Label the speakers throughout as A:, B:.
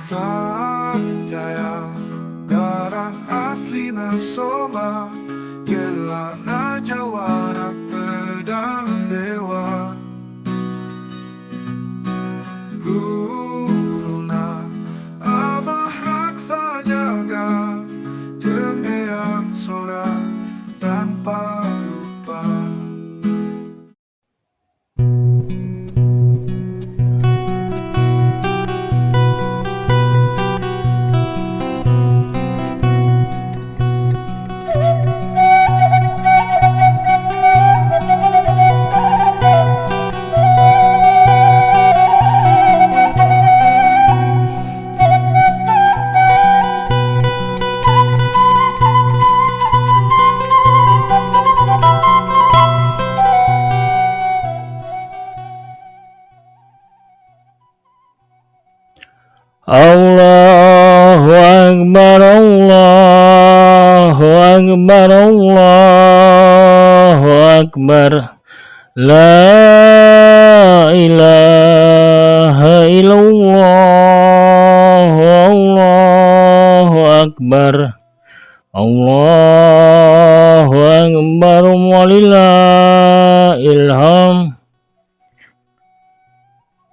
A: Sanjaya, darah aslina Soma, gelarna jawara pedang dewa. Guruna Abah Raksa Jaga, jeung Eyang Sora tanpa lupa.
B: Allahu Akbar, Allahu Akbar, Allahu Akbar. La ilaha illallah, Allahu Akbar, Allahu Akbar, walillahil hamd.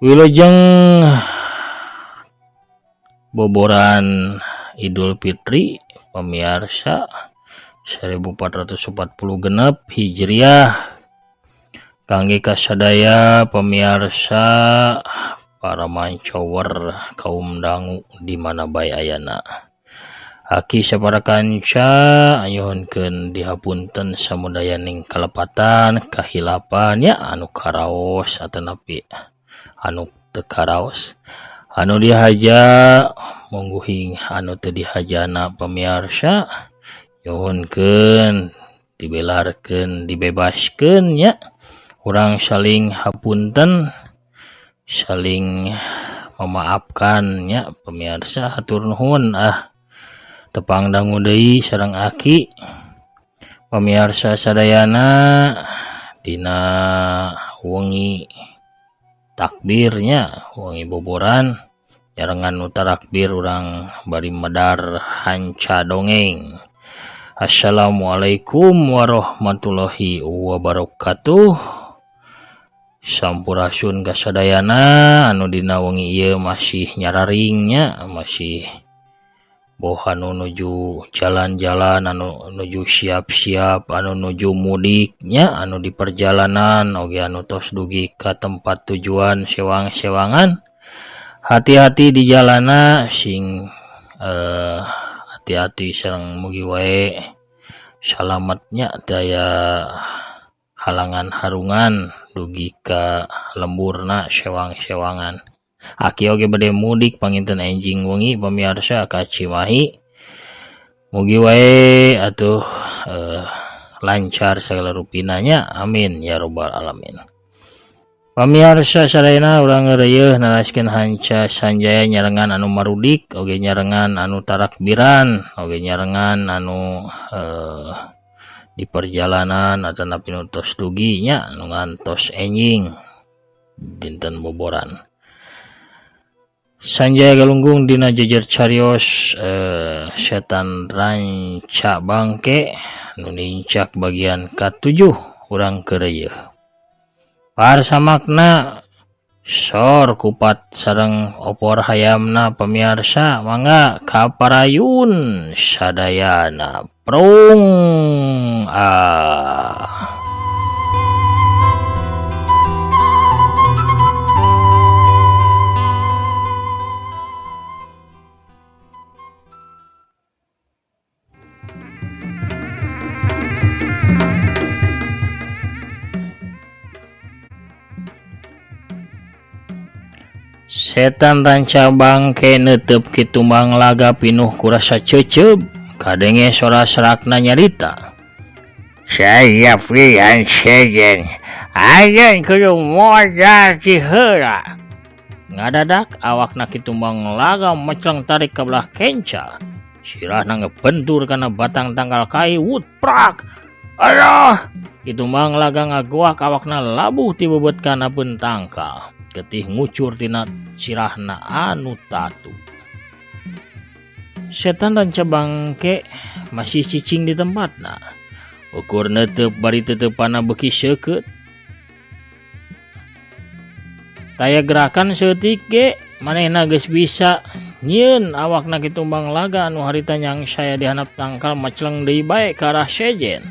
B: Wilujeng boboran Idul Fitri pemirsa 1440 genep Hijriah kangge kasadaya pemirsa para mancower kaum dangu di mana bae ayana. Aki sapara kanca anyuhunkeun dihapunten samudayaning kalepatan kahilapan ya anu karaos atanapi anu teu karaos anu dihaja mungguhing anu teu dihajana pemirsa nyuhunkeun dibelarkeun dibebaskeun nya urang saling hapunten saling memaafkan nya pemirsa. Hatur nuhun ah tepang dangu deui sareng aki pemirsa sadayana dina wengi takbirnya wengi boboran nyarengan nu tarakbir urang bari medar hanca dongeng. Assalamualaikum warahmatullahi wabarakatuh. Sampurasun kasadayana anu dina wengi ieu masih nyararingnya masih boh anu nuju jalan-jalan anu nuju siap-siap anu nuju mudiknya anu di perjalanan oge anu tos dugi ka tempat tujuan sewang-sewangan. Hati-hati di jalana sing hati-hati sareng mugi wae salametnya daya halangan harungan dugi ka lemburna sewang-sewangan. Aki oge bade mudik panginten enjing wengi pemirsa ka Cimahi. Mugi wae atuh lancar sagala rupina nya, amin ya robbal alamin. Pamirsa sadayana urang ngeureuyeun naraskeun hanca Sanjaya nyarengan anu marudik oge nyarengan anu tarakbiran oge nyarengan anu di perjalanan atanapi nu tos dugi nya anu ngantos enjing dinten boboran. Sanjaya Galunggung dina jejer carios setan ranca bangke nu nincak bagian ka-7 urang keureuyeun. Parsamakna sor kupat sareng opor hayamna pemirsa mangga kaparayun sadayana prung ah. Setan ranca bangke neuteub Ki Tumbang Laga pinuh kurasa ceuceub kadenge sora serakna nyarita. Saya pian sejen ayeun kudu modal ti heula. Ngadadak awakna Ki Tumbang Laga mecleng tarik ka belah kenca. Sirahna ngebentur kana batang tangkal kai wut prak. Aduh! Ki Tumbang Laga ngagoak awakna labuh ti beubeut kana peun tangkal. Getih ngucur tina sirahna anu tatu. Setan Ranca Bangke masih cicing di tempatna. Ukur neuteup bari teuteupanna beuki seukeut. Taya gerakan seutik ge manehna geus bisa nyieun awakna Ki Tumbang Laga anu harita nyangsaya di handap tangkal maceleng deui bae ka arah sejen.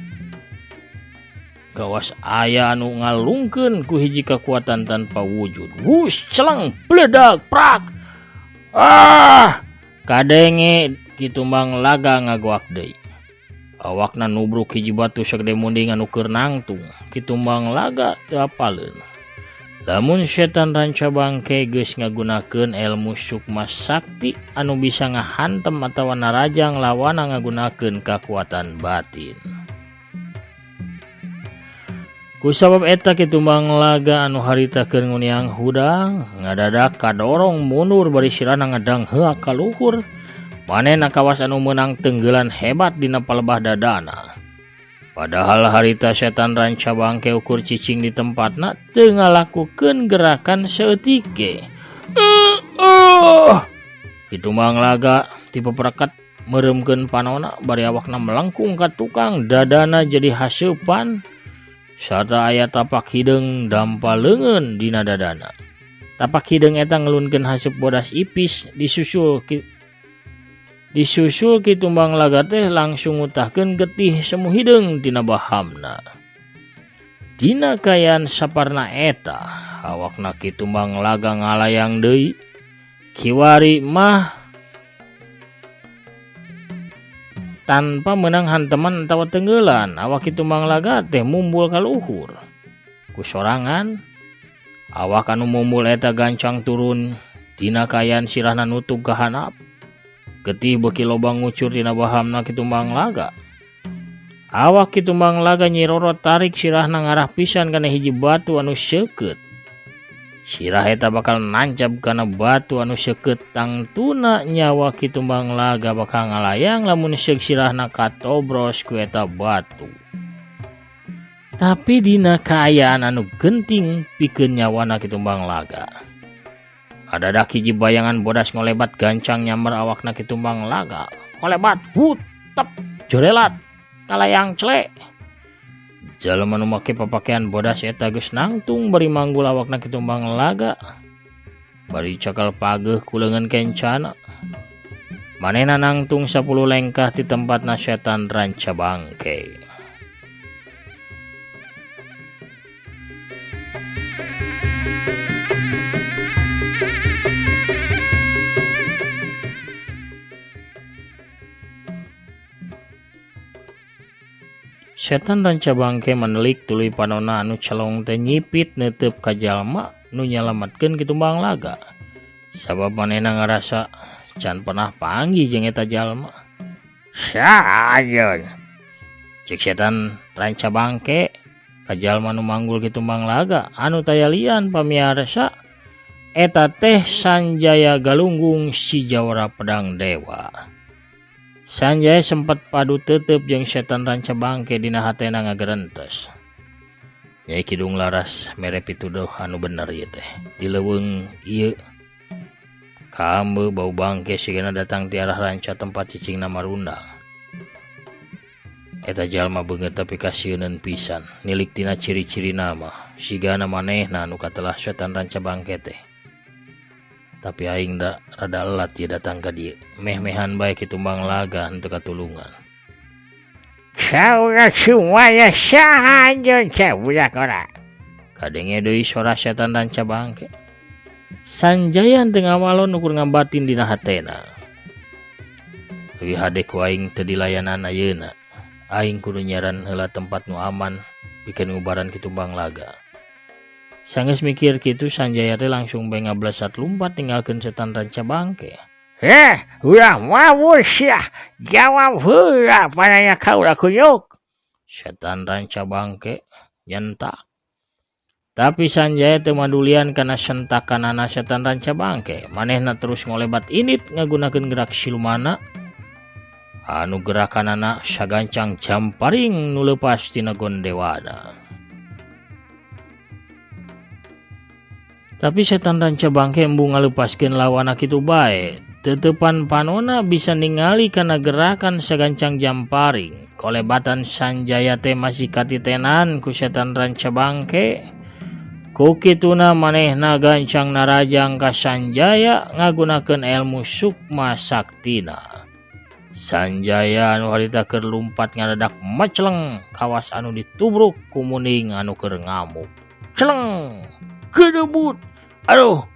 B: Gawas aya anu ngalungkeun ku hiji kakuatan tanpa wujud. Wus celeng bledag prak. Ah! Kadenge Ki Tumbang Laga ngagoak deui. Awakna nubruk hiji batu sagede munding anu keur nangtung. Ki Tumbang Laga teu apaleun. Lamun Setan Ranca Bangke geus ngagunakeun elmu sukma sakti anu bisa ngahantem atawa narajang lawana ngagunakeun kakuatan batin. Kusabab eta Ki Tumbang Laga anu harita keur nguniang hudang ngadadak kadorong mundur bari sirahna ngadangheak ka luhur. Manehna kawas anu meunang tenggelan hebat dina palebah dadana. Padahal harita Setan Ranca Bangke ukur cicing di tempatna teu ngalakukeun gerakan saeutik ge. Ki Tumbang Laga tipe perekat meureumkeun panona bari awakna melengkung ka tukang dadana jadi haseupan. Sarta aya tapak hideung dampa leungeun dina dadana. Tapak hideung eta ngelunkeun haseup bodas ipis disusul Ki Tumbang Laga teh langsung ngutahkeun getih semu hideung tina bahamna. Dina kaayaan saparna eta, awakna Ki Tumbang Laga ngalayang deui. Kiwari mah tanpa menang hanteman atawa tenggelan, awak Ki Tumbang Laga teh mumbul ka luhur. Ku sorangan, awak anu mumbul eta gancang turun dina kaayaan sirahna nutug ka handap. Getih beuki loba ngucur dina bahamna Ki Tumbang Laga. Awak Ki Tumbang Laga nyirorot tarik sirahna ngarah pisan kana hiji batu anu seukeut. Sirah eta bakal nancab kana batu anu seukeut tangtuna nyawa Ki Tumbang Laga bakal ngalayang lamun seuk sirahna katobros ku eta batu. Tapi dina kaayaan anu genting pikeun nyawana Ki Tumbang Laga. Adadak hiji bayangan bodas ngolebat gancang nyamber awakna Ki Tumbang Laga. Ngolebat, hutep, jorelat, kalayang cele. Jalma nu make papakaian bodas eta geus nangtung bari manggul awakna Ki Tumbang Laga. Bari cakal pageuh ku leungeun kencana. Manehna nangtung 10 lengkah ti tempatna Setan Ranca Bangke. Setan Ranca Bangke menelik tuluy panona anu celong teh nyipit neuteup ka jalma nu nyalametkeun Ki Tumbang Laga. Sabab manehna ngarasa can pernah panggih jeung eta jalma. Sayeun. Cek Setan Ranca Bangke ka jalma nu manggul Ki Tumbang Laga anu taya lian pamiarsa eta teh Sanjaya Galunggung si Jawara Pedang Dewa. Sanjaya sempat padu tetep jeung Setan Ranca Bangke dina hatena ngagerentes. Nyai Kidung Laras mere pituduh anu bener ieu teh. Di leuweung ieu kambe bau bangke sigana datang ti arah ranca tempat cicingna marundang. Eta jalma beungeut tapi kasieuneun pisan. Nilik tina ciri-ciri nama sigana manehna anu katelah Setan Ranca Bangke teh. Tapi aing da rada elat ieu datang ka dieu. Meh-mehan bae Ki Tumbang Laga henteu katulungan.
C: Saura semuanya sahanjeun teh budak ora.
B: Kadenge deui sora Setan Ranca Bangke. Sanjaya teu ngawalon ukur ngabatin dina hatena. Leuwih hade ku aing teu dilayanan ayeuna. Aing kudu nyaran heula tempat nu aman pikeun ngubaran Ki Tumbang Laga. Sanggeus mikir kitu Sanjaya teh langsung bae ngablesat lumpat ninggalkeun Setan Ranca Bangke.
C: Ulah mabur sia, jawab heula pananya kaula kunyuk.
B: Setan Ranca Bangke nyentak. Tapi Sanjaya teu madulian kana sentakanana Setan Ranca Bangke. Manehna terus ngolebat init ngagunakeun gerak silumana. Anu gerakanana sagancang jamparing nu leupas tina gondewana. Tapi Setan Ranca Bangke embung ngaleupaskeun lawana kitu bae. Tetepan panona bisa ningali kana gerakan sagancang jamparing. Kolebatan Sanjaya teh masih katitenan ku setan ranca bangke. Ku kituna manehna gancang narajang ka Sanjaya ngagunakeun ilmu sukma saktina. Sanjaya anu harita keur lumpat ngadadak meceleng kawas anu ditubruk ku muning anu keur ngamuk. Celeng, gedebut. Aduh.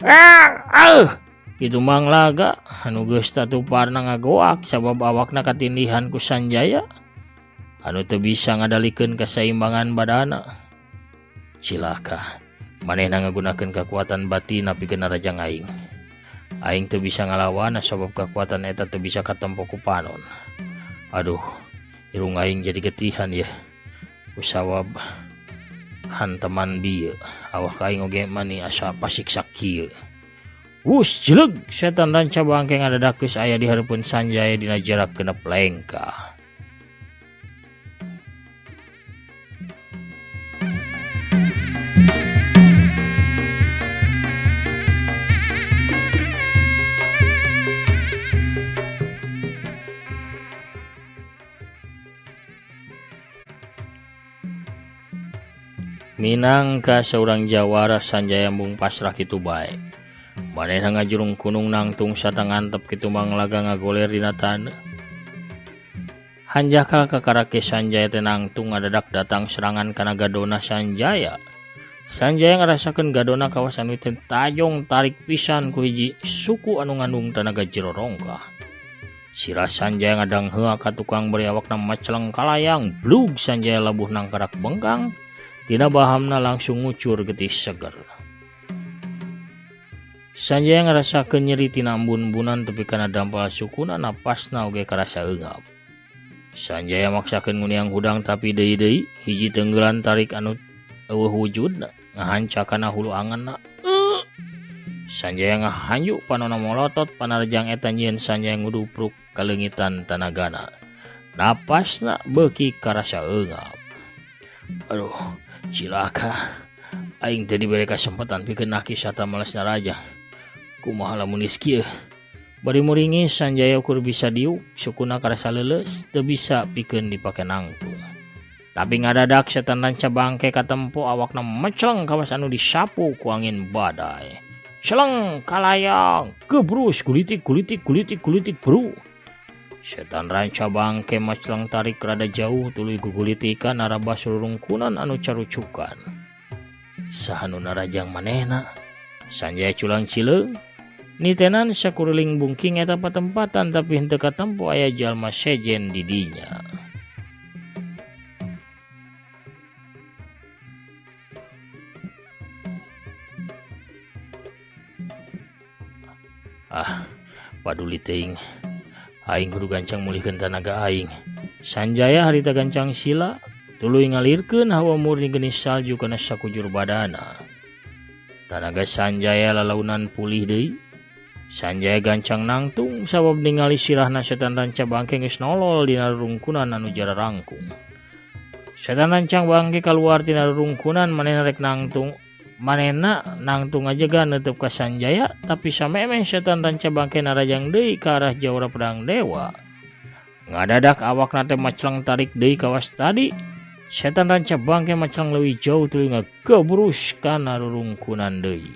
B: Ah. Kitu Manglaga anu geus tatuparna ngagoak sabab awakna katindihan ku Sanjaya anu teu bisa ngadalikeun kasaimbangan badana. Cilaka, manehna ngagunakeun kakuatan batin pikeun narajang aing. Aing teu bisa ngalawan sabab kakuatan eta teu bisa katempo ku panon. Aduh, irung aing jadi getihan ya. Kusawab hanteman bieu, awak aing oge mani asa pasiksa kieu. Wus jeleg setan ranca bangke ngadadak geus aya di hareupeun Sanjaya dina jarak 6 lengkah. Minangka saurang jawara Sanjaya mung pasrah kitu bae. Manehna ngajurung kunung nangtung sarta ngantep kitu Manglaga ngagoler dina taneuh. Hanjakal kakarake Sanjaya teh nangtung ngadadak datang serangan kana gadona Sanjaya. Sanjaya ngarasakeun gadona kawas anu teh tajong tarik pisan ku hiji suku anu ngandung tanaga jero rongkah. Sirah Sanjaya ngadangheua ka tukang bari awakna maceleng kalayang, blug Sanjaya labuh nangkarak bengkang. Tina bahamna langsung ngucur getih seger. Sanjaya ngarasakeun nyeri tina embun-embunan tepi kana dampal sukuna napasna oge karasa eungap. Sanjaya maksakeun nguniang hudang tapi deui-deui hiji tenggelan tarik anu eueuh wujudna ngahanca kana hulu anganna. Sanjaya ngahanju panona molotot panarjang eta nyieun Sanjaya ngudupruk kaleungitan tanagana. Napasna beuki karasa eungap. Aduh, cilaka. Aing teu dibere kasempatan pikeun naki sarta males naraja. Kumaha lamun geus kieu? Bari muringis Sanjaya ukur bisa diuk, sukuna karasa leuleus, teu bisa pikeun dipake nangtung. Tapi ngadadak setan ranca bangke katempo awakna meceleng kawas anu disapu ku angin badai. Celeng kalayang, gebrus gulitik gulitik gulitik gulitik bru. Setan ranca bangke maceleng tarik rada jauh tuluy gugulitikan narabas rurungkunan anu carucukan. Saha nu narajang manehna? Sanjaya culang cileung. Nitenan sakuriling bungking eta patempatan tapi henteu katempo aya jalma sejen di dinya. Ah, paduli teuing. Aing kudu gancang mulihkeun tanaga aing. Sanjaya harita gancang sila, tuluy ngalirkeun hawa murni geunis salju kana sakujur badana. Tanaga Sanjaya lalaunan pulih deui. Sanjaya gancang nangtung sabab ningali sirahna setan ranca bangke geus nolol dina rurungkunan anu jararangkung. Setan rancang bangke kaluar tina rurungkunan manehna rek nangtung. Manehna nangtung aja neuteub ka Sanjaya, tapi samemeh setan ranca bangke narajang deui ka arah jawara pedang dewa. Ngadadak awakna teh maceleng tarik deui kawas tadi. Setan ranca bangke maceleng leuwih jauh tuluy ngagebrus kana rurungkunan deui.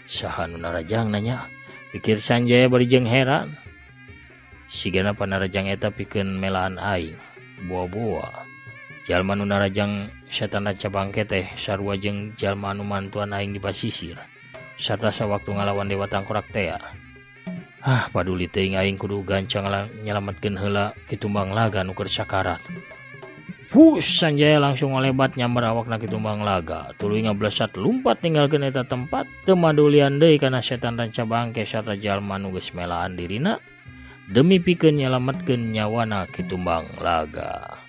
B: Saha nu narajang nanya? Pikir Sanjaya bari jeung heran. Sigana panarajang eta pikeun melaan aing. Boa-boa. Jalma nu narajang setan ranca bangke teh sarua jeung jalma anu mantuan aing di pasisir sarta sawaktu ngalawan dewa tangkorak tea. Ah, paduli teuing aing kudu gancang nyalametkeun heula Ki Tumbang Laga nu keur sakarat. Pus, Sanjaya langsung ngalebat nyamber awakna Ki Tumbang Laga. Tuluy ngablesat lumpat ninggalkeun eta tempat teu madulian deui kana setan ranca bangke sarta jalma nu geus melaan dirina demi pikeun nyalametkeun nyawana Ki Tumbang Laga.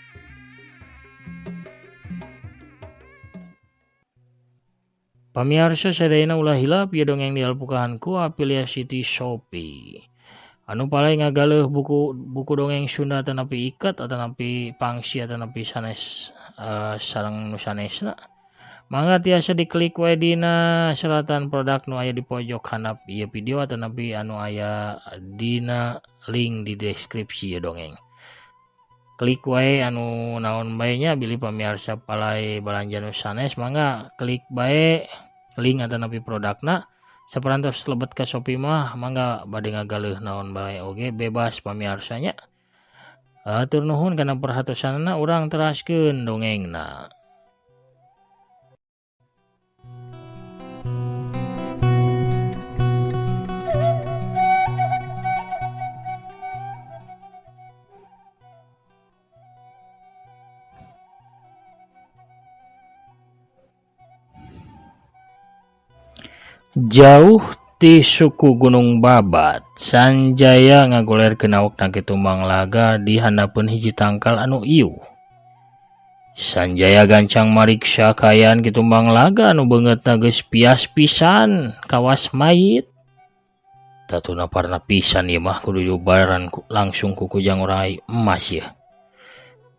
B: Pamiarsa sadayana ulah hilap ieu dongeng dialpukahan ku afiliasi ti Shopee. Anu palai ngagaleuh buku dongeng Sunda atanapi iket atanapi pangsi atanapi sanes sareng nu sanesna. Mangga tiasa diklik we dina seratan produk nu aya di pojok handap ieu video atanapi anu aya dina link di deskripsi ya dongeng. Klik wae anu naon bae nya bilih pamiarsa palai balanja nu sanes mangga klik bae link atanapi produkna. Saparantos lebet ka Shopee mah mangga bade ngagaleuh naon bae oge bebas pamiarsanya. Hatur nuhun kana perhatosanana urang teraskeun dongengna. Jauh ti suku Gunung Babat, Sanjaya ngagolerkeun awakna Ki Tumang Laga di handapeun hiji tangkal anu iuh. Sanjaya gancang mariksa kaayaan Ki Tumbang Laga anu beungeutna geus pias pisan kawas mayit. Tatuna parna pisan ieu mah kudu diubaran langsung ku kujang orai emas ieu.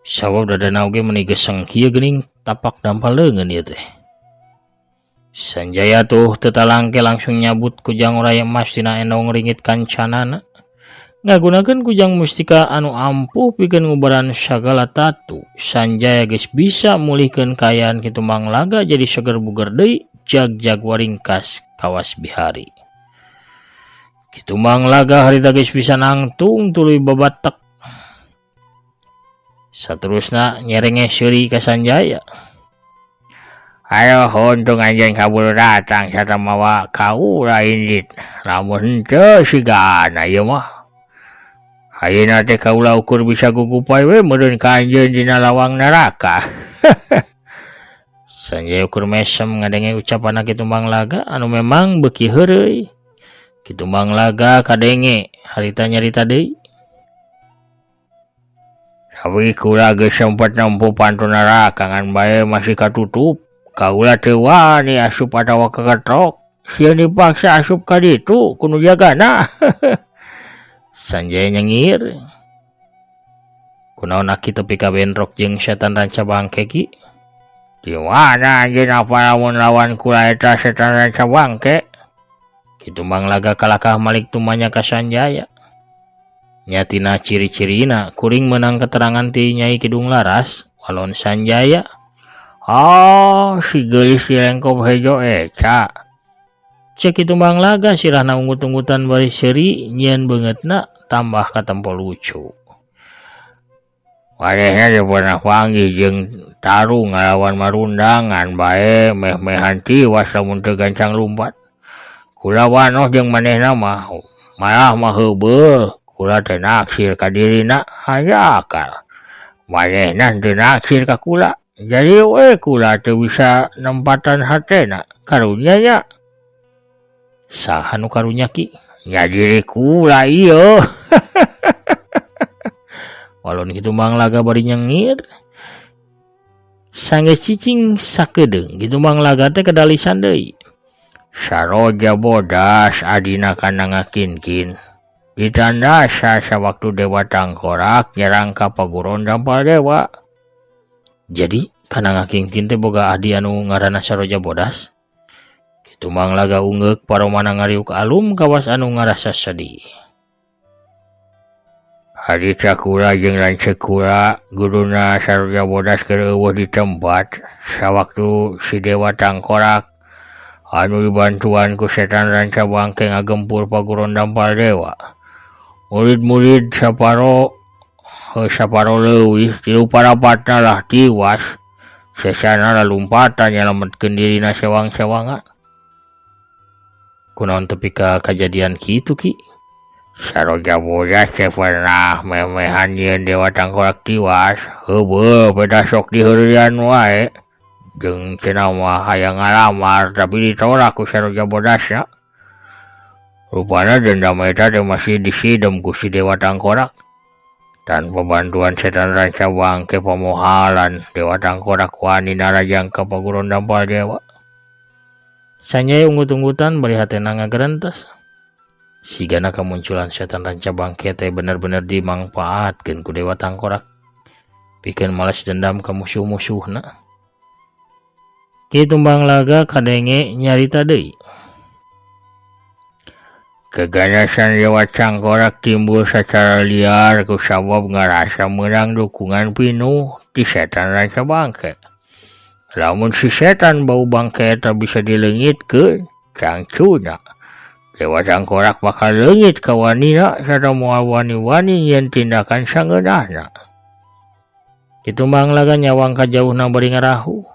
B: Sabab dadana oge meuni geseng kieu geuning tapak dampal leungeun ieu teh. Sanjaya tuh teu talangke langsung nyabut kujang orai emas tina endong ringit kancanana. Ngagunakeun kujang mustika anu ampuh pikeun ngubaran sagala tatu. Sanjaya geus bisa mulihkeun kaayaan Ki Tumbang Laga jadi seger buger deui jag-jag waringkas kawas bihari. Ki Tumbang Laga harita geus bisa nangtung tuluy babatek. Saterusna nyerenge seuri ka Sanjaya.
C: Ayo untung anjeun kaburu datang sarta mawa kaula indit. Lamun henteu sigana ieu mah. Ayeuna teh kaula ukur bisa gugupay we meureun ka anjeun dina lawang neraka.
B: Sanjaya ukur mesem ngadenge ucapan Ki Tumbang Laga anu memang beuki heureuy. Ki Tumbang Laga kadenge harita nyarita deui.
C: Tapi kula geus sempet nempo panto neraka ngan bae masih katutup. Kaula teu wani asup atawa kaketrok. Sieun dipaksa asup ka ditu ku nu jagana.
B: Sanjaya nyengir. Kunaon aki tepi ka bentrok jeung setan ranca bangke ki?
C: Di mana anjeun apa lamun lawan kula eta setan ranca bangke?
B: Ki Tumbang Laga kalakah malik tumanya ka Sanjaya. Nyatina ciri-cirina kuring meunang keterangan ti Nyai Kidung Laras walon Sanjaya.
C: Oh, si geulis si lengkop hejo eta.
B: Cek Ki Tumbang Laga sirahna unggut-unggutan bari seuri nyieun beungeutna tambah katempo lucu.
C: Warehna teh pernah panggih jeung tarung ngalawan marundangan bae meh-mehan tiwas lamun teu gancang lumpat. Kula wanoh jeung manehna mah malah mah heubeul. Kula teh naksir ka dirina hayakal. Manehna teu naksir ka kula. Jadi we kula teu bisa nempatan hatena karunya nya.
B: Saha nu karunya ki?
C: Nya diri kula ieu.
B: Walon Ki Tumbang Laga bari nyengir. Sanggeus cicing sakedeung Ki Tumbang Laga teh kedalisan deui.
C: Saroja Bodas adina kana ngakinkin. Ditandasa sawaktu Dewa Tangkorak nyerang ka paguron Dampal Dewa.
B: Jadi kana ngakingkin teh boga adi anu ngaranna Saroja Bodas. Ki Tumbang Laga ungeuk paromana ngariuk alum kawas anu ngarasa sedih.
C: Harita kula jeung lanceuk kula guruna Saroja Bodas keur eueuh di tempat sawaktu si Dewa Tangkorak anu dibantuan ku setan ranca bangke ngagempur paguron Dampal Dewa. Murid-murid saparo leuwih tilu parapatna lah tiwas. Sesana lalumpatan nyalametkeun dirina sewang-sewangan.
B: Kunaon tepi ka kajadian kitu ki?
C: Saroja Bodas teh pernah memehan nyieun Dewa Tangkorak tiwas. Heubeul beda sok diheureuyan wae. Jeung cenah mah hayang ngalamar tapi ditolak ku Saroja Bodas nya. Rupana dendam eta teh masih disidem ku si Dewa Tangkorak. Tanpa bantuan setan ranca bangke pamohalan Dewa Tangkorak wani narajang ka paguron Dampal Dewa.
B: Sanjaya unggut-unggutan bari hatena ngagerentes. Sigana kamunculan setan ranca bangke teh bener-bener dimangpaatkeun ku Dewa Tangkorak. Pikeun males dendam ka musuh-musuhna. Ki Tumbang Laga kadenge nyarita deui.
C: Keganasan Dewa Cangkorak timbul secara liar kusabab ngarasa meunang dukungan pinuh ti setan Ranca Bangke. Lamun si setan bau bangke eta bisa dileungitkeun, cangcuna Dewa Cangkorak bakal leungit kawanina sarta moal wani-wani nyieun tindakan sangeunahna.
B: Ki Tumbang Laga nyawang ka jauhna bari ngarahu.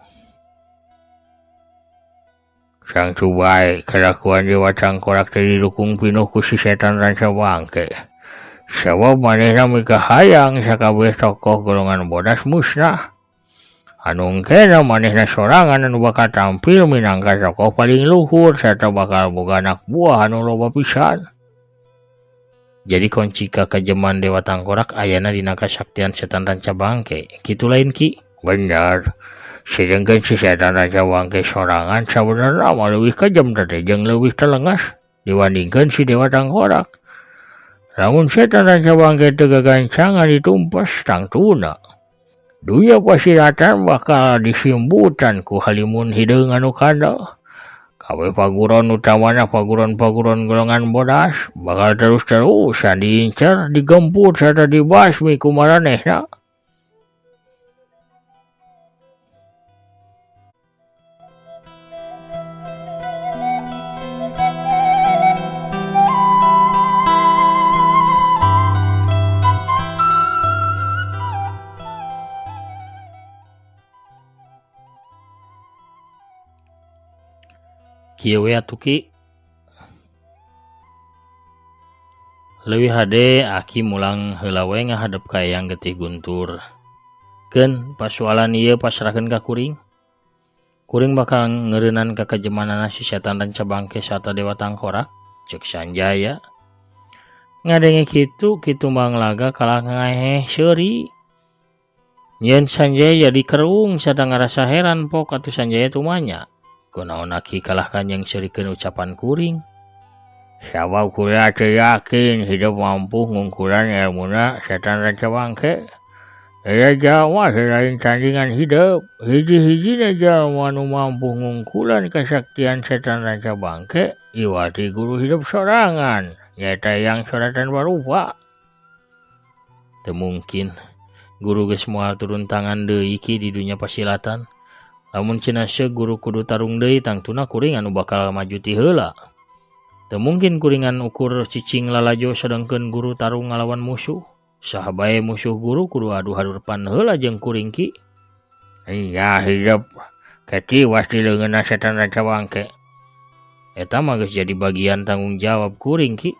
C: Cangcu bae kalakuan Dewa Cangkorak teh didukung pinuh ku si setan Ranca Bangke. Sabab manehna mikahayang sakabeh tokoh golongan bodas musnah. Anu engkena manehna sorangan anu bakal tampil minangka tokoh paling luhur sarta bakal boga anak buah anu loba pisan.
B: Jadi kunci kakejeman Dewa Tangkorak ayana dina kasaktian setan Ranca Bangke. Kitu lain Ki?
C: Bener. Sedengkeun si setan Ranca Bangke sorangan sabenerna mah leuwih kejem teh jeung leuwih telengas dibandingkeun si Dewa Tangkorak. Lamun setan Ranca Bangke teu gagancangan ditumpes tangtuna dunya pasilatan bakal disimbutan ku halimun hideung anu kandel. Kabeh paguron utamana paguron-paguron golongan bodas bakal terus-terusan diincar, digempur sarta dibasmi ku maranehna.
B: Kieu we atuh Ki. Leuwih hade aki mulang heula we ngahadep ka Eyang Getih Guntur. Keun pasualan ieu pasrahkeun ka kuring. Kuring bakal ngeureunan kakejemanana si setan Ranca Bangke sarta Dewa Tangkorak, ceuk Sanjaya. Ngadenge kitu Ki Tumbang Laga kalah ngaheh seuri. Nyieun Sanjaya jadi kerung sarta ngarasa heran pok atuh Sanjaya tumanya. Kunaon aki kalah kanjeng seurikeun ucapan kuring.
C: Sabab kula teu yakin hidup mampu ngungkulan elmuna setan Ranca Bangke. Aya jalma lain tandingan hidup. Hiji-hijina jalma nu mampu ngungkulan kasaktian setan Ranca Bangke iwati guru hidup sorangan nyaeta Eyang Soratan Barupa.
B: Teu mungkin guru geus moal turun tangan deui Ki di dunya pasilatan. Lamun cenah seuk guru kudu tarung deui tangtuna kuring anu bakal maju ti heula. Teu mungkin kuringan ukur cicing lalajo sedengkeun guru tarung ngalawan musuh. Saha bae musuh guru kudu adu harupan heula jeung kuring Ki.
C: Nya hidup katiwas di leungeunna setan Ranca Bangke.
B: Eta mah geus jadi bagian tanggung jawab kuring Ki.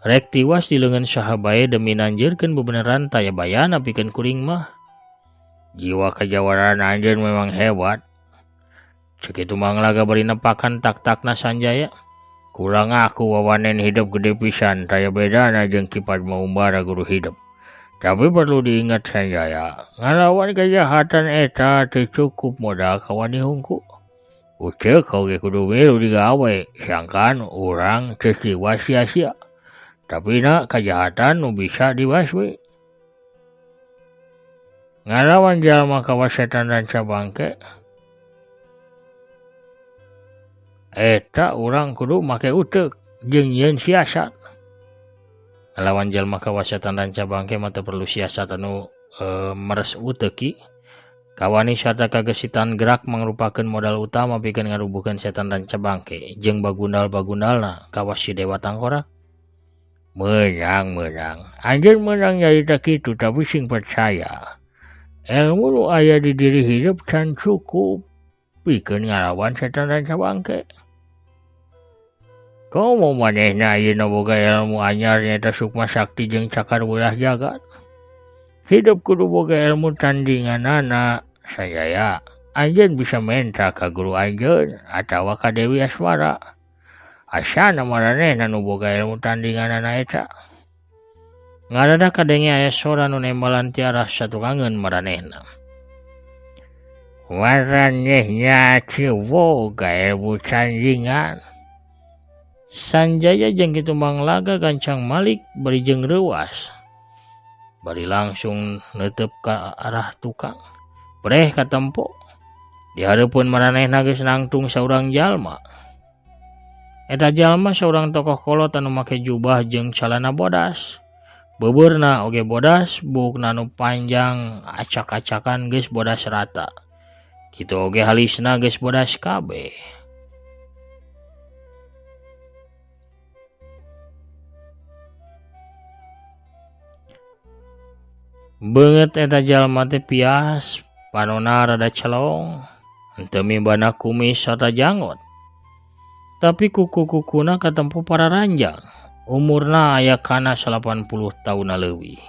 B: Rek tiwas di leungeun saha bae demi nanjeurkeun bebeneran taya bayana pikeun kuring mah.
C: Jiwa kejawaraan anjeun memang hebat.
B: Ceuk Ki Tumbang Laga bari nepakan tak-takna Sanjaya.
C: Kula ngaku wawanen hidup gede pisan taya bedana jeung Ki Padma Umbara guru hidup. Tapi perlu diingat Sanjaya, ngalawan kejahatan eta teu cukup modal kawani hungku. Uceuk oge kudu milu digawe, sangkan urang teu tiwas sia-sia. Tapi na kejahatan nu bisa dibasmi. Ngalawan jalma kawas setan Ranca Bangke eta urang kudu make uteuk jeung nyieun siasat.
B: Ngalawan jalma kawas setan Ranca Bangke mah teu perlu siasat anu meres uteuk Ki. Kawani sarta kagesitan gerak mangrupakeun modal utama pikeun ngarubuhkeun setan Ranca Bangke jeung bagundal-bagundalna kawas si Dewa Tangkorak.
C: Meunang. Anjeun meunang nyarita kitu tapi sing percaya. Ilmu nu aya di diri hidup can cukup pikeun ngalawan setan Ranca Bangke. Komo manehna ayeuna boga ilmu anyar nyaeta Sukma Sakti jeung Cakar Belah Jagat. Hidup kudu boga ilmu tandinganana. Sanjaya, anjeun bisa menta ka guru anjeun atawa ka Dewi Asmara. Asana maranehna nu boga ilmu tandinganana eta.
B: Ngarada kadenge aya sora nu nembalan ti arah satukangeun maranehna.
C: Maranehna teu boga ilmu tandingan.
B: Sanjaya jeung Ki Tumbang Laga gancang malik bari jeung reuas. Bari langsung neuteup ka arah tukang. Breh katempo. Di hareupeun maranehna geus nangtung saurang jalma. Eta jalma saurang tokoh kolot anu make jubah jeung calana bodas. Beubeurna oge bodas, buukna nu panjang acak-acakan geus bodas rata. Kitu oge halisna geus bodas kabeh. Beungeut eta jalma teh pias, panona rada celong, henteu mibana kumis sarta janggot. Tapi kuku-kukuna katempo pararanjang. Umurna aya kana 80 tauna leuwih.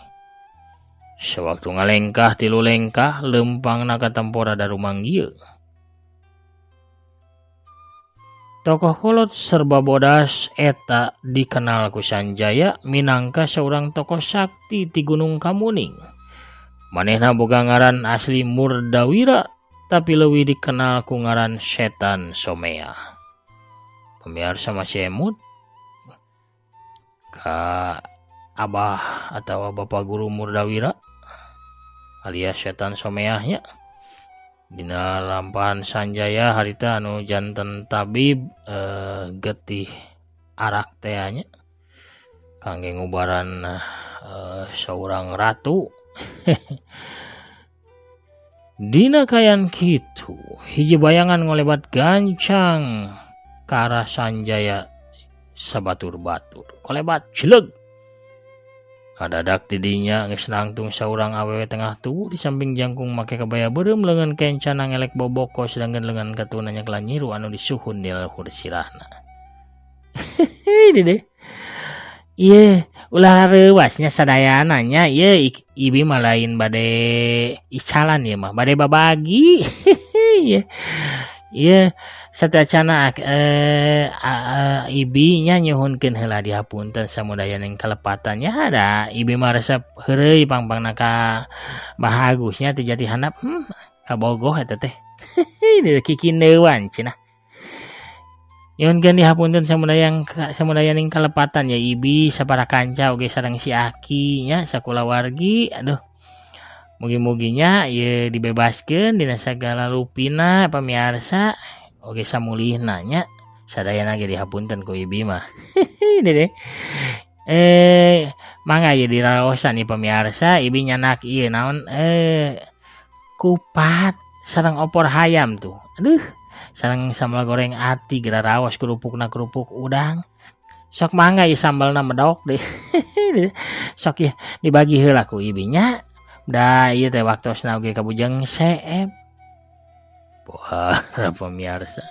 B: Sewaktu ngalengkah tilu lengkah, leumpangna katempo rada rumanggieu. Tokoh kolot serba bodas eta dikenal ku Sanjaya minangka saurang tokoh sakti ti Gunung Kamuning. Manehna boga ngaran asli Murdawira, tapi leuwih dikenal ku ngaran Setan Somea. Pemirsa masih emut ka abah atau bapak guru Murdawira alias Setan Someahnya. Dina lampahan Sanjaya harita anu janten tabib getih arak teh nya kangge ngubaran saurang ratu. Dina kayan kitu hiji bayangan ngolebat gancang ka arah Sanjaya sabatur-batur. Kolebat cileg. Kadadak tidinya geus nangtung saurang awewe tengah tubuh di samping jangkung make kebaya beureum leungeun kencana ngelek boboko sedangkan leungeun katuna nyeklan nyiru anu disuhun di luhur sirahna. Dede. Ieu ulah reuasnya sadayana nya ieu ibi mah lain bade icalan ieu mah bade babagi. Ieu. Ieu satacana ibi nya nyuhunkeun heula dihapunten samudaya ning kalepatan nya da ibi mah resep heureuy pangpangna ka Bah Agus nya ti jati handap kabogoh eta teh. Kikindeuan cenah. Nyuhunkeun dihapunten samudaya ning kalepatan ya ibi sapara kanca oge sareng si Aki nya sakulawargi. Aduh. Mugi-muginya ieu dibebaskeun dina sagala rupina pamiarsa oge samulihna nya sadayana ge dihapunten ku ibi mah. Dede. Mangga ieu diraosan ieu pamiarsa ibi nyanak ieu naon kupat sareng opor hayam tuh. Aduh, sareng sambal goreng ati geura raos kerupukna kerupuk udang. Sok mangga ieu sambalna medok deh. Sok ieu dibagi heula ku ibi nya. Da ieu teh waktosna oge kabujeng seep. Wah, pemirsa.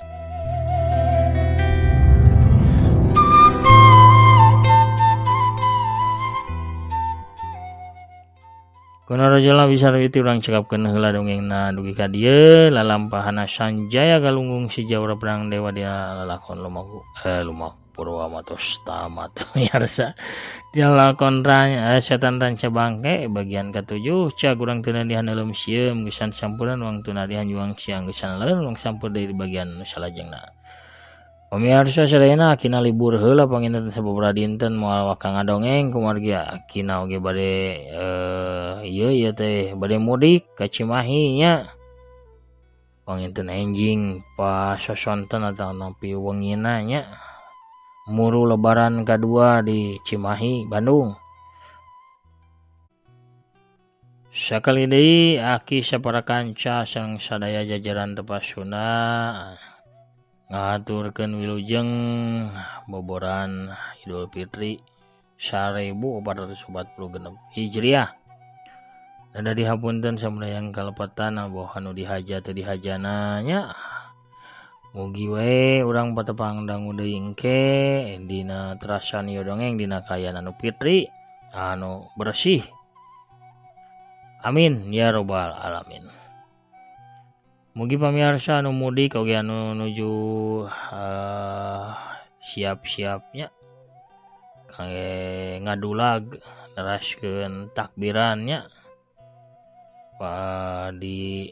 B: Kuna rajala bisa itu urang cekapkeun heula dongengna dugi ka dieu lalampahana Sanjaya Galunggung si Jawara Perang Dewa dina lalakon lumaku Purwa matos tamat pemirsa. Dina lalakon Setan Ranca Bangke bagian ke-7 cag urang teu nadihan euleum sieum gesan sampuran urang teu nadihan juang siang gesan leun urang sampur deui di bagian nu salajengna. Pemirsa sadayana akina libur heula panginten sababaraha dinten moal waka ngadongeng kumargi akina oge bade ieu teh bade mudik ka Cimahi nya. Panginten enjing pa sosonten atawa nepi wengina nya. Muru lebaran kadua di Cimahi, Bandung. Sakali deui aki sapara kanca sareng sadaya jajaran Tepas Sunda ngahaturkeun wilujeng boboran Idul Fitri 1446 Hijriah. Nada dihapunten samudayang kalepatan boh anu dihaja teu dihajana nya. Mugi we urang patepang dangu deui engke dina terasan ieu dongeng dina kaayaan anu fitri anu bersih. Amin ya robbal alamin. Mugi pamirsa anu mudik oge anu nuju siap-siapnya kangge ngadulag neraskeun takbirannya di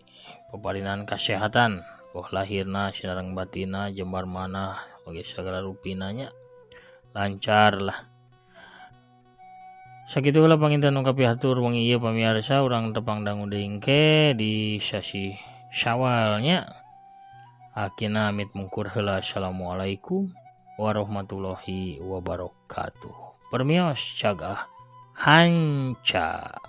B: peparinan kasehatan boh lahirna sinareng batina jembar manah oge sagala rupina nya lancar lah. Sakitu heula panginten nu kapihatur wengi ieu pamirsa urang tepang dangu deui engke di sasi Syawal nya. Akina amit mungkur heula. Assalamualaikum warahmatullahi wabarakatuh. Permios cagah hanca.